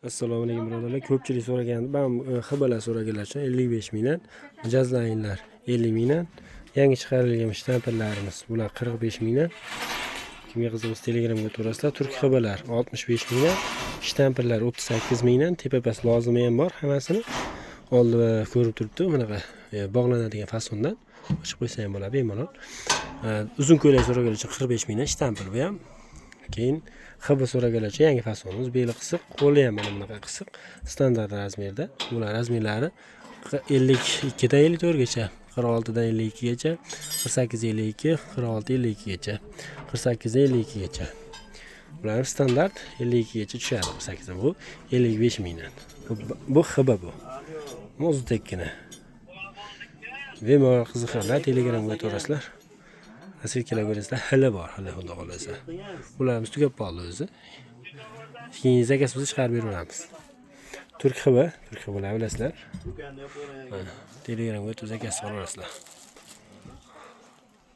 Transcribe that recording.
Assalomu alaykum, birodarlar. Ko'pchilik so'ragan, man ХБ lar so'raganlar uchun 55 mingdan, mijozlaringlar 50 mingdan, yangi chiqarilgan shtampillarimiz, bular 45 mingdan. Kimga qiziq bo'lsa, Telegramga o'taverasizlar. Turk ХБ lar 65 mingdan, shtampillar 38 mingdan, tepa past lozimi ham bor hammasini. Oldi ko'rib turibdi, bunaqa bog'lanadigan fasondan ochib qo'ysa ham bo'ladi bemalol. Uzun ko'ylak so'raganlar uchun 45 mingdan shtampil bu ham. Keyin ХБ so'raganlar uchun yangi fasonimiz, beli qisiq, qo'li ham mana bunaqa qisiq, standart razmerda. Bular razmerlari 52 dan 54 gacha, 46 dan 52 gacha, 48, 52, 46, 52 gacha, 48 dan 52 gacha. Bular ham standart 52 gacha tushadi, 48 dan. Bu 55 mingdan. Bu ХБ bu. Muzdekkina. Bemalol qiziqqanlar Telegramga o'taverasizlar. Ссылка lar ko'rasizlar, hili bor, hili, xudo xohlasa. Bularimiz tugab qoldi o'zi. Keyin заказ bo'lsa, chiqarib beraveramiz. Turk ХБ, turk ХБ lar bilasizlar. Mana, Telegramga o'tib заказ qila olasizlar.